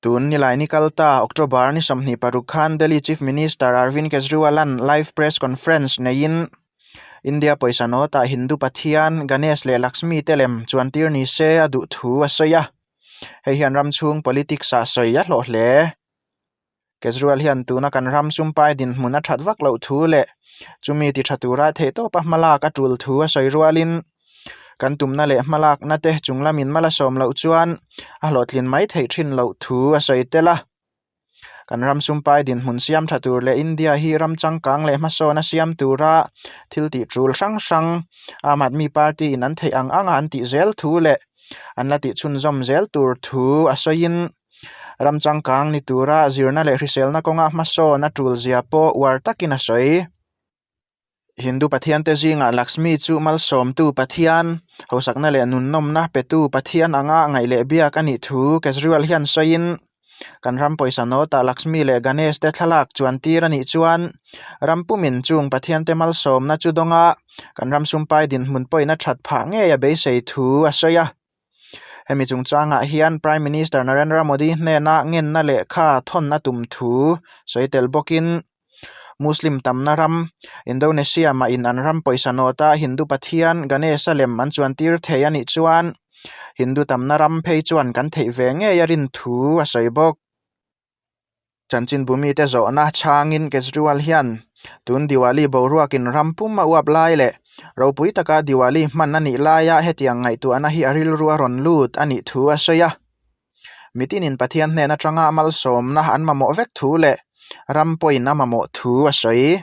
Tun nilai ni kal ta October ni 26 khan Delhi Chief Minister Arvind Kejriwal-a'n live press conference neiin India pawisa nawtah Hindu Pathian Ganesh leh Lakshmi te lem chuan tir ni se a duh thu a sawi a. Hei hian ram chhung politics-ah sawi a hlawh hle. Kejriwal hian tuna kan ram sumpai dinhmun a that vak loh thu leh chumi ti tha tura theihtawpa hmalak a tul thu a sawi rualin kan tumna leh hmalakna te chung lamin mal a sawm loh chuan a hlawhtlin mai theih thin loh thu a sawi tel a. Kan ram sumpai dinhmun siam tha tur leh India hi ram changkang leh hmasawn a siam tura thil tih tul hrang hrang Aam Aadmi Party in an theih ang anga an tih zel thu leh an la tih chhunzawm zel tur thu a sawiin Ram changkang ni tura zirna leh hriselna kawnga hmasawn a tul zia pawh uar takin a sawi. Hindu pathiante zingah Lakshmi chu malsawmtu pathian, hausakna leh nunnawmna petu pathian anga ngaih leh biak a nih thu Kejriwal hian sawiin, Kan ram pawisa nawtah Lakshmi leh Ganesh te thlalak chuan tir a nih chuan ram pumin chung pathiante malsawmna chu dawnga kan ram sumpai dinhmun pawhin a that phah ngei a beisei thu a sawi a. Hemi chungchangah hian Prime Minister Narendra Modi hnena ngenna lehkha thawn a tum thu sawi tel bawkin Muslim tamna ram Indonesia mah in an ram pawisa nawta Hindu pathian Ganesha lem an chuan tir thei a nih chuan Hindu tamna ram phei chuan kan theih ve ngei a rin thu a sawi bawk. Chanchinbu mite zawhna chhangin Kejriwal hian tun Diwali boruakin ram pum a uap lai leh ropui taka Diwali hman a nih laia hetiang ngaihtuahna hi a rilru a rawn lut a nih thu a sawi a. Mitinin Pathian hnen atanga malsawmna an mamawh vek thu leh ram pawhin a mamawh thu a sawi.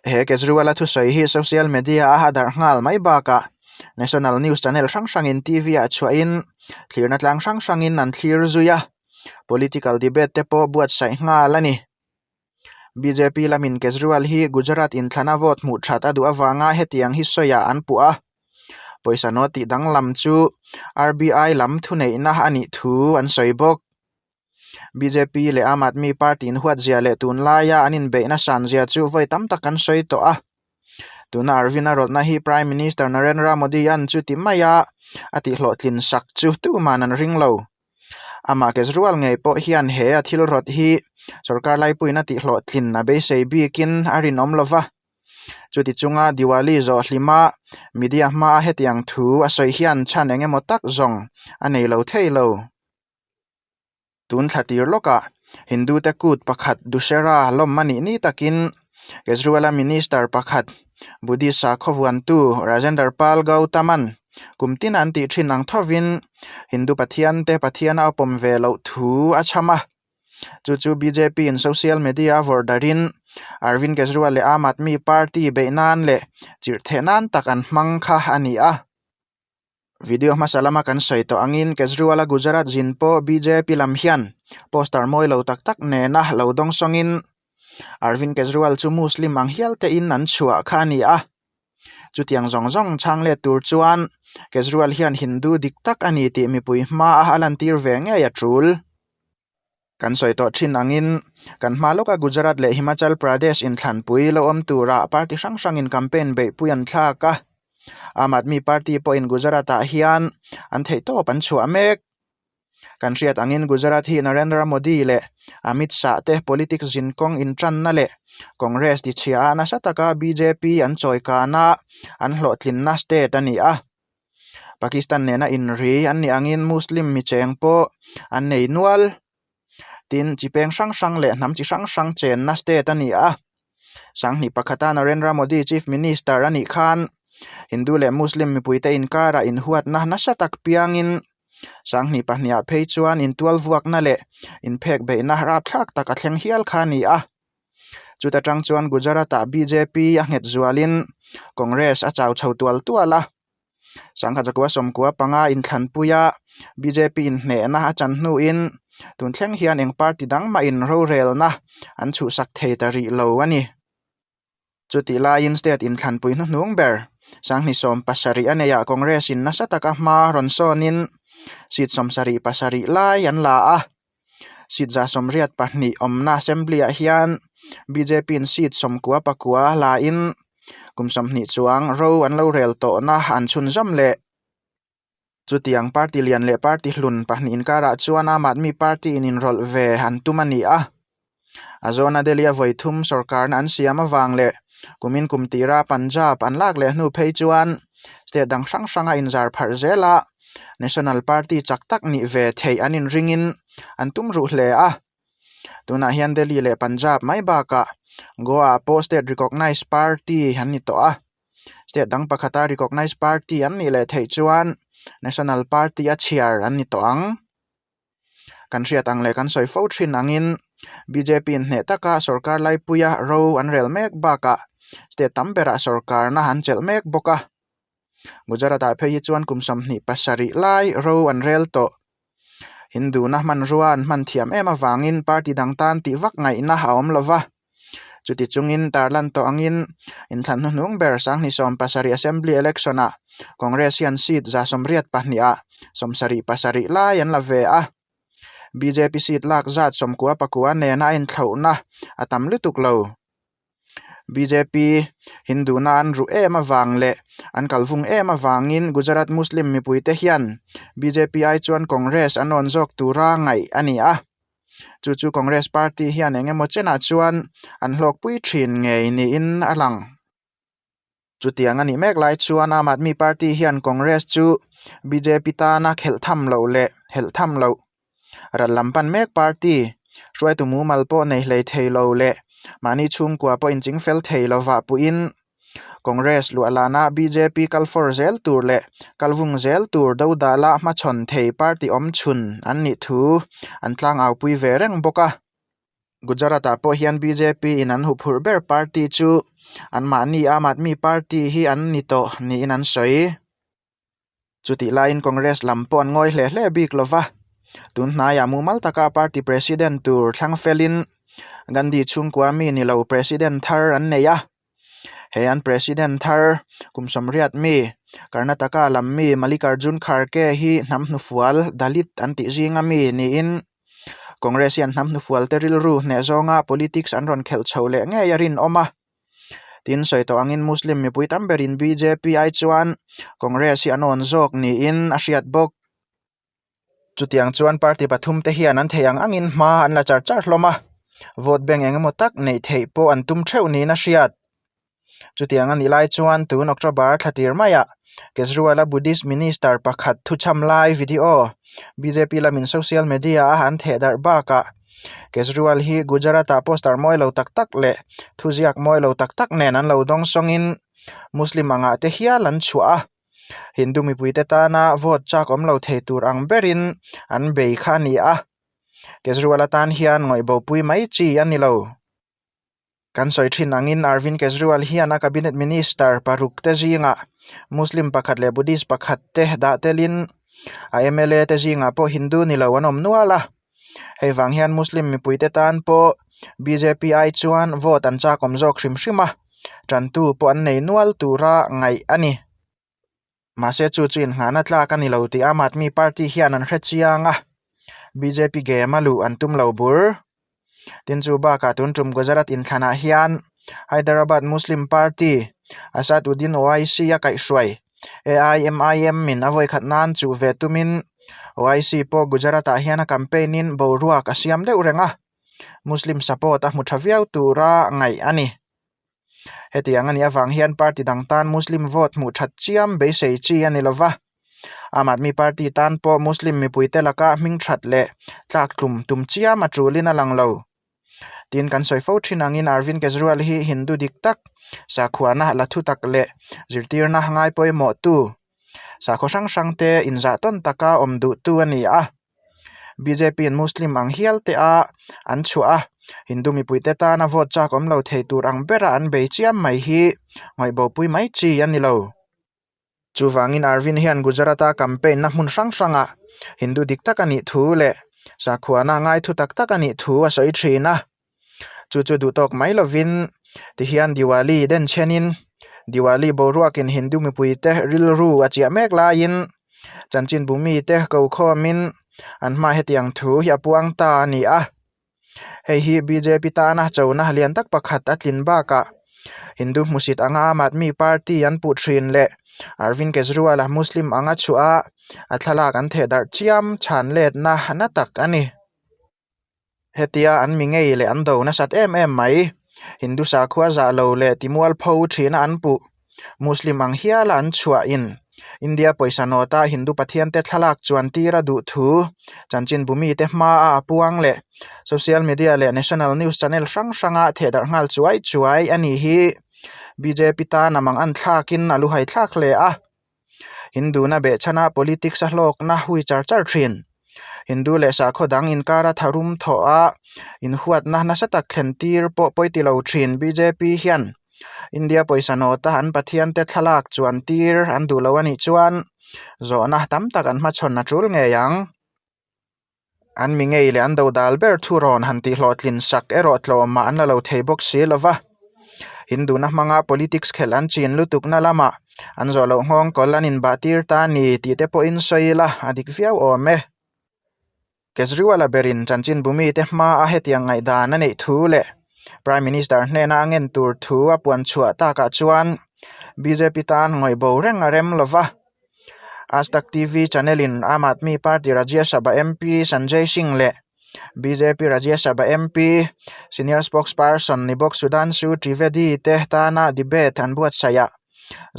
He Kejriwal-a thusawi hi social media-a a darh nghal mai bakah national news channel hrang hrangin T_V-ah chhuahin thlirna tlang hrang hrangin an thlir zui a, political debate te pawh buatsaih nghal a ni. Bjp lamin Kejriwal hi Gujarat inthlana vote hmuh that a duh avanga hetiang hi sawiah an puh a, pawisa note tih danglam chu R_B_I lam thuneihna a nih thu an sawi bawk. Bjp leh Aam Aadmi Party inhuatzia leh tunlaia an inbeihna sanzia chu vawi tam tak an sawi tawh a. Tuna Arvind a rawtna hi Prime Minister Narendra Modi-a'n chuti maia a tihhlawhtlin sak chu tuman an ring lo. Amah Kejriwal ngei pawh hian he a thil rawt hi sorkar laipuiin a tihhlawhtlin a beisei bikin a rinawm lo va. Chuti chunga Diwali zawh hlima media hmaa hetiang thu a sawi hian chhan eng emaw tak zawng a nei lo thei lo. Tun thla tir lawkah Hindu te kut pakhat Dussehra lawm a nih ni takin Kejriwal-a minister pakhat Buddhist sakhaw vuantu Rajendra Pal Gautam-a'n kum tin an tih thin ang thovin Hindu pathian te pathian a pawm ve loh thu a chham a. Chu chu BJP-in social media a vawrh darin Arvind Kejriwal leh Aam Aadmi Party beih nan leh chirh theh nan tak an hmang kha a ni a. Video hmasa lama kan sawi tawh angin Kejriwal-a Gujarat zin pawh bjp lam hian poster mawi lo tak tak nena lo dawng sawngin Arvind Kejriwal chu Muslim ang hial tein an chhuah kha a ni a. Chutiang zawng zawng chhang let tur chuan Kejriwal hian Hindu dik tak a ni tih mipui hmaa a lantir ve ngei a tul. Kan sawi tawh thin angin kan hma lawka Gujarat leh Himachal Pradesh inthlanpui lo awm turah party hrang hrangin campaign beihpui an thlak a. Aam Aadmi Party pawhin Gujarat-ah hian an theihtawp an chhuah mek. Kan hriat angin Gujarat hi Narendra Modi leh Amit Shah te politics zinkawng intanna leh Congress tichhia ah nasa taka bjp an chawikana an hlawhtlinna state a ni a. Pakistan nena inri an nih angin Muslim mi cheng pawh an nei nual. Tin, chi peng hrang hrang leh hnam chi hrang hrang chenna state a ni a. Sanghnih pakhata Narendra Modi Chief Minister a nih khan Hindu leh Muslim mipuite inkarah inhuatna nasa tak piangin Sanghnih pahniha phei chuan intualvuakna leh inphek beihna rapthlak tak a thleng hial kha a ni a. Chuta tang chuan Gujarat-ah bjp a nghet zualin Congress a chau chho tual tual a. Sangha zakua sawmkua panga inthlanpuia bjp inhnehna a chan hnuin tun thleng hian eng party dang mahin rorelna an chhuhsak thei ta rih lo a ni. Chutih laiin state inthlanpui hnuhnung ber Sanghni 70 a neiah Congress in nasa taka hma rawn sawnin seat 77 lai an la a. Seat 82 awmna assembly-ah hian bjp in seat 99 la in kum 20 chuang ro an lo rel tawhna an chhunzawm leh. Chutiang party lian leh party hlun pahnih inkarah chuan Aam Aadmi Party in inrawlh ve an tum a ni a. A zawna Delhi-a vawi thum sorkarna an siam avang leh kumin kum tira Punjab an lak leh hnu phei chuan state dang hrang hranga inzar pharh zel a, National Party chak tak nih ve theih an inringin an tum ruh hle a. Tunah hian Delhi leh Punjab mai bakah Goa-ah pawh state recognised party an ni tawh a. State dang pakhata recognised party an nih leh theih chuan National Party a chhiar an ni tawh ang. Kan hriat ang leh kan sawi fo thin angin bjp in hneh taka sorkar laipuia ro an rel mek bakah state tam berah sorkarna an chelh mek bawk a. Gujarat-ah phei hi chuan kum 27 lai ro an rel tawh. Hindu-na hmanrua an hman thiam em avangin party dang tan tih vak ngaihna a awm lo va. Chuti chungin tarlan tawh angin inthlan hnuhnung ber 2017 Assembly Election-ah Congress hian seat 182 ah 77 lai an la ve a. Bjp seat lak zat 99 nena a inthlauhna a tam lutuk lo. Bjp Hindu-na an ruh em avang leh an kalvung em avangin Gujarat Muslim mipuite hian bjp ai chuan Congress an rawn zawk tura ngaih a ni a. Chu chu Congress party hian eng emaw chenah chuan an hlawkpui thin ngei niin a lang. Chutiang a nih mek lai chuan Aam Aadmi Party hian Congress chu bjp tana khelh tham loh leh helh tham loh ral lam pan mek party hruaitu mumal pawh nei hlei thei lo leh mahni chhungkua pawh inching fel thei lovah puiin Congress luah lana bjp kal fawr zel tur leh kal vung zel tur dodala hmachhawn thei party awm chhun an nih thu an tlangaupui ve reng bawk a. Gujarat-ah pawh hian bjp in an huphurh ber party chu anmahni Aam Aadmi Party hi an ni tawh niin an sawi. Chutih laiin Congress lam pawh an ngawi hle hle bik lo va, tun hnaiah mumal taka party president tur thlang felin Gandhi chhungkua mi ni lo president thar an nei a. He an president thar kum 80 mi Karnataka lam mi Mallikarjun Kharge hi hnam hnufual Dalit an tih zinga mi niin Congress hian hnam hnufual te rilru hneh zawnga politics an rawn khelh chho leh ngei a rinawm a. Tin, sawi tawh angin Muslim mipui tam berin bjp ai chuan Congress hi an awn zawk niin a hriat bawk. Chutiang chuan party pathum te hian an theih ang angin hma an la char char hlawm a, vote bank eng emaw tak neih theih pawh an tum theuh niin a hriat. Chutiang a nih lai chuan tun October thla tir maiah Kejriwal-a Buddhist Minister pakhat thuchham lai video bjp lamin social media-a an theh darh bakah Kejriwal hi Gujarat-ah poster mawi lo tak tak leh thuziak mawi lo tak tak nen an lo dawng sawngin Muslim angah te hial an chhuah a. Hindu mipuite tana vote chak awm lo thei tur ang berin an bei kha a ni a. Kejriwal atan hian ngawih bopui mai chi a ni lo. Kan sawi thin angin Arvind Kejriwal hian a cabinet minister paruk te zingah Muslim pakhat leh Buddhist pakhat te dah telin a mla te zingah pawh Hindu ni lo an awm nual a. Hei vang hian Muslim mipui te tan pawh bjp ai chuan vote an chak awm zawk hrim hrim a, tantu pawh an nei nual tura ngaih a ni. Mahse chu chu inngahna tlak a ni lo tih Aam Aadmi Party hian an hre chiang a, bjp game a luh an tum lo bur. Tin chu bakah tun tum Gujarat inthlanah hian Hyderabad Muslim Party Asaduddin Owaisi a kaihhruai AIMIM in a vawikhat nan chuh ve tumin Owaisi pawh Gujarat-ah hian a campaign in boruak a siam deuh reng a, Muslim support a hmu tha viau tura ngaih a ni. Hetiang a nih avang hian party dang tan Muslim vote hmuh that chiam beisei chi a ni lo va. Aam Aadmi Party tan pawh Muslim mipuite laka hming that leh tlak tlum tum chiam a tulin a lang lo. Tin, kan sawi fo thin angin Arvind Kejriwal hi Hindu dik tak, sakhuana la thu tak leh zirtirna ngai pawimawhtu, sakhaw hrang hrangte inzah tawn taka awm duhtu a ni a. Bjp in Muslim ang hial te a an chhuah a, Hindu mipuite tana vote chak awm lo thei tur ang bera an bei chiam mai hi ngaihbopui mai chi a ni lo. Chuvangin Arvind hian Gujarat-a campaign na hmun hrang hrangah Hindu dik tak a nih thu leh sakhuana ngai thu tak tak a nih thu a sawi thin a. Chu chu duh tawk mai lovin tihian Diwali den chenin Diwali boruakin Hindu mipuite rilru a chiah mek laiin chanchinbu mite ko khawmin an hma hetiang thu hi a puang ta a ni a. Hei hi bjp tana chona lian tak pakhat a tlin bakah Hindu hmusit anga Aam Aadmi Party an puh thin leh. Arvind Kejriwal-a Muslim anga chhuah a, a thlalak an thehdarh chiam chhan letna na tak a ni. Hetia an mi ngei leh an do nasat em em mai. Hindu sakhua zah lo leh timualpho thina an puh. Muslim ang hiala an chhuahin India pawisa nawta Hindu pathiante thlalak chuan tir a duh thu chanchinbu mite hmaa a puang leh social media leh national news channel hrang hranga thehdarh nghal chuai chuai a nih hi bjp tan a mang an thlakin a luhai thlak hle a. Hindu-na behchhana politics a hlawkna hui char char thin. Hindu leh sakhaw dang inkara tharum thawh a inhuatna nasa tak thlen tir pawh pawi ti lo thin bjp hian India pawisa nawta an pathiante thlalak chuan tir an duh lo a nih chuan zawhna tam tak an hmachhawn a tul ngei ang. An mi ngei leh an dodal ber thu rawn han tihhlawhtlin sak erawh tlawmah an la lo thei bawk si lo va. Hinduna hmanga politics khelh an chin lutukna lamah an zawh loh nghawng kawl an inbah tir ta ni tih te pawhin sawi ila a dik viau awm e. Kejriwal-a berin chanchinbu mite hmaa hetiang ngaihdan a neih thu leh Prime Minister hnena a ngen tur thu a puan chhuah takah chuan bjp tan ngawih bo reng a rem lo va. Aaj Tak TV channel in Aam Aadmi Party Rajya Sabha MP Sanjay Singh leh bjp Rajya Sabha MP Senior Spokesperson ni bawk Sudhanshu Trivedi te tana debate an buatsaih a,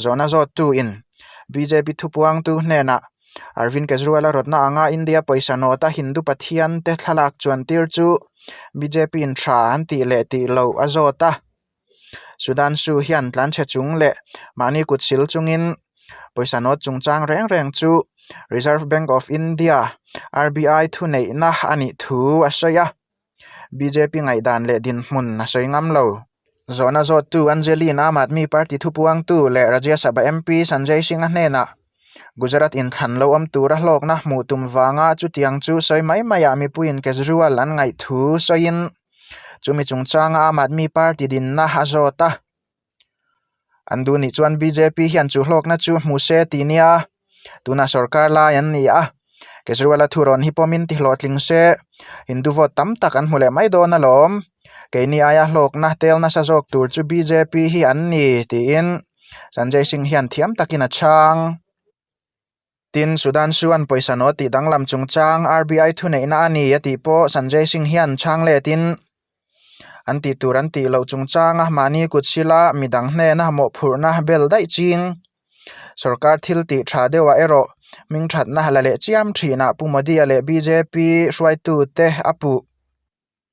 zawhna zawttu in bjp thupuangtu hnenah Arvind Kejriwal a rawtna anga India pawisa nawta Hindu pathian te thlalak chuan tir chu bjp in tha an tih leh tih loh a zawt a. Sudhanshu hian tlanchhe chung leh mahni kut sil chungin pawisa nawt chungchang reng reng chu Reserve Bank of India, RBI, thuneihna a nih thu a sawi a, bjp ngaihdan leh dinhmun a sawi ngam lo. Zawhna zawttu Angeline Aam Aadmi Party thupuangtu leh Rajya Sabha MP Sanjay Singh-a hnenah Gujarat inthlan lo awm tura hlawkna hmuh tum vanga chutiang chu sawi mai maiah mipuiin Kejriwal an ngaih thu sawiin Chumi chungchanga Aam Aadmi Party dinna a zawt a. An duh nih chuan bjp hian chu hlawkna chu hmu se ti nia, tunah sorkar lai an ni a. Kejriwal-a thurawn hi pawmin ti hlawhtling se, Hindu vote tam tak an hmu leh mai dawn alawm. Keini aia hlawkna tel nasa zawk tur chu bjp hi an ni, tiin Sanjay Singh hian thiam takin a chhang. Tin, Sudan chuan pawisa nawt tih danglam chungchang RBI thuneihna a ni a tih pawh Sanjay Singh hian chhang letin an tih tur an tih loh chungchanga mahni kut sila midang hnena mawhphurhna bel daih ching. Sorkar thil tih tha deuhah erawh hmingthatna la leh chiam thinah Pu Modi-a leh bjp hruaitute a puh.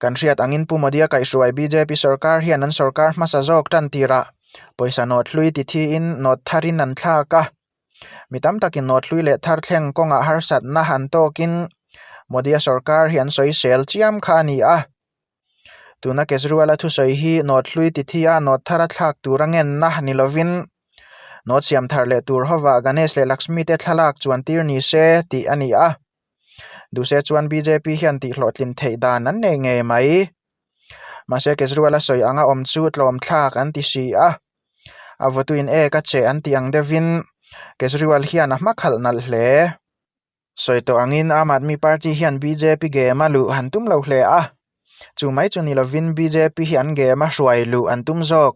Kan hriat angin Pu Modi-a kaihhruai bjp sorkar hian an sorkar hmasa zawk tan tirah pawisa nawt hlui ti thiin nawt tharin an thlak a. Mi tam takin nawt hlui leh thar thleng kawngah harsatna han tawkin Modi-a sorkar hi an sawisel chiam kha a ni a. Tuna Kejriwal-a thusawi hi nawt hlui ti thia nawt thara thlak tur a ngenna ni lovin nawt siam thar leh tur hovah Ganesh leh Lakshmi te thlalak chuan tir ni se tih a ni a. Duhse chuan bjp hian tihhlawhtlin theih dan an nei ngei mai. Mahse Kejriwal a sawi anga awm chu tlawm thlak an ti si a. A vawtuin ek a che an tih ang deuhin Kejriwal hian a hma khalh nalh hle. Sawi tawh angin Aam Aadmi Party hian bjp game a luh han tum lo hle a. Chu mai chu ni lovin bjp hi an game a hruai luh an tum zawk.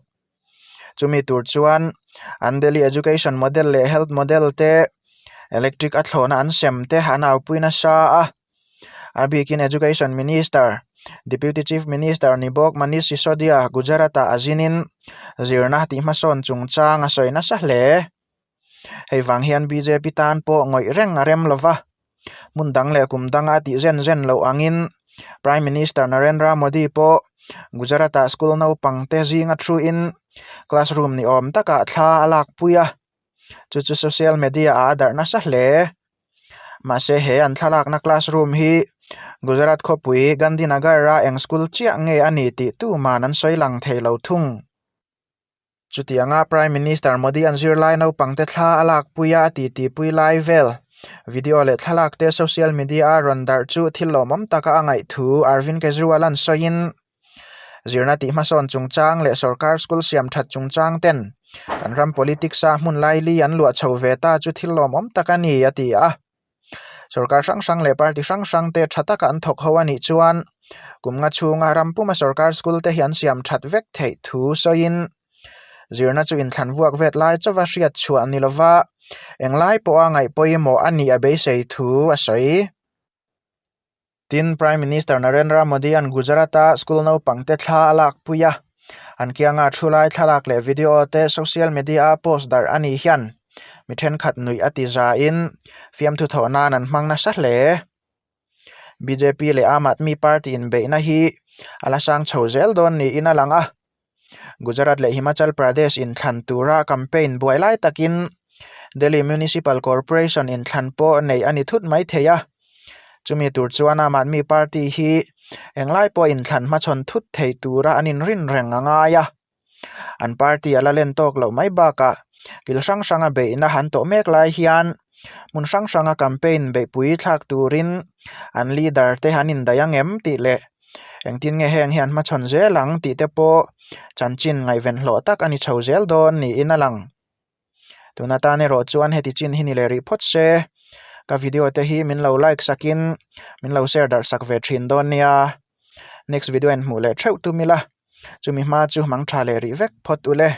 Chumi tur chuan an Delhi Education Model leh Health Model te electric a thlawhna an sem te an aupui nasa a. A bikin Education Minister, Deputy Chief Minister ni bawk Manish Sisodia Gujarat-ah a zinin zirna tih hmasawn chungchang a sawi nasa hle. Hei vang hian bjp tan pawh ngawih reng a rem lo va, hmun dang leh kum danga tih zen zen loh angin Prime Minister Narendra Modi pawh Gujarat-ah school naupang te zinga thuin classroom ni awm takah thla a lakpui a, chu chu social media ah a darh nasa hle. Mahse he an thlalakna classroom hi Gujarat khawpui Gandhinagar-a eng school chiah nge a ni tih tuman an sawi lang thei lo thung. Chutianga Prime Minister Modi an zirlai naupangte thla a lakpui a, a titipui lai vel. Video leh thlalakte social media a rawn darh chu thil lawmawm taka a ngaih thu Arvind Kejriwal-a'n sawiin, Zirna tih hmasawn chungchang leh sorkar school siam that chungchang ten kan ram politics-a hmun laili an luah chho ve ta chu thil lawmawm tak a ni, a ti a. Sorkar hrang hrang leh party hrang hrang te tha taka an thawk ho a nih chuan kum nga chhunga ram puma sorkar school te hi an siam that vek theih thu sawiin. Zirna chu inthlan vuak vet lai chauva hriat chhuah ni lova englai pawha ngaih pawimawh a nih a beisei thu a sawi. Tin, Prime Minister Narendra Modi-a'n Gujarat-a school naupangte thla a lakpui a, an kianga thu lai thlalak leh video te social media-a post darh a nih hian mi thenkhat nuih a ti zain fiamthu thawh nan an hmang nasa hle. Bjp leh Aam Aadmi Party inbeihna hi a la sang chho zel dawn niin a lang a. Gujarat leh Himachal Pradesh inthlan tura campaign buai lai takin Delhi Municipal Corporation inthlan pawh neih a ni thut mai thei a. Chumi tur chuan Aam Aadmi Party hi englai pawh inthlan hmachhawn thut thei tura an inrin reng a ngai a. An party a la len tawk loh mai bakah kil hrang hranga beihna han tawh mek lai hian hmun hrang hranga campaign beihpui thlak turin an leader te an indaih ang em tih leh engtin nge heng hi an hmachhawn zel ang tih te pawh chanchin ngaihven hlawh tak a ni chho zel dawn niin a lang. Tuna tan erawh chuan heti chin hi ni leh rih phawt se, ka video te hi min lo like sakin min lo share darh sak ve thin dawn nia. Next video en hmuh leh theuh tum ila, chumi hma chu hmang tha leh rih vek phawt ule.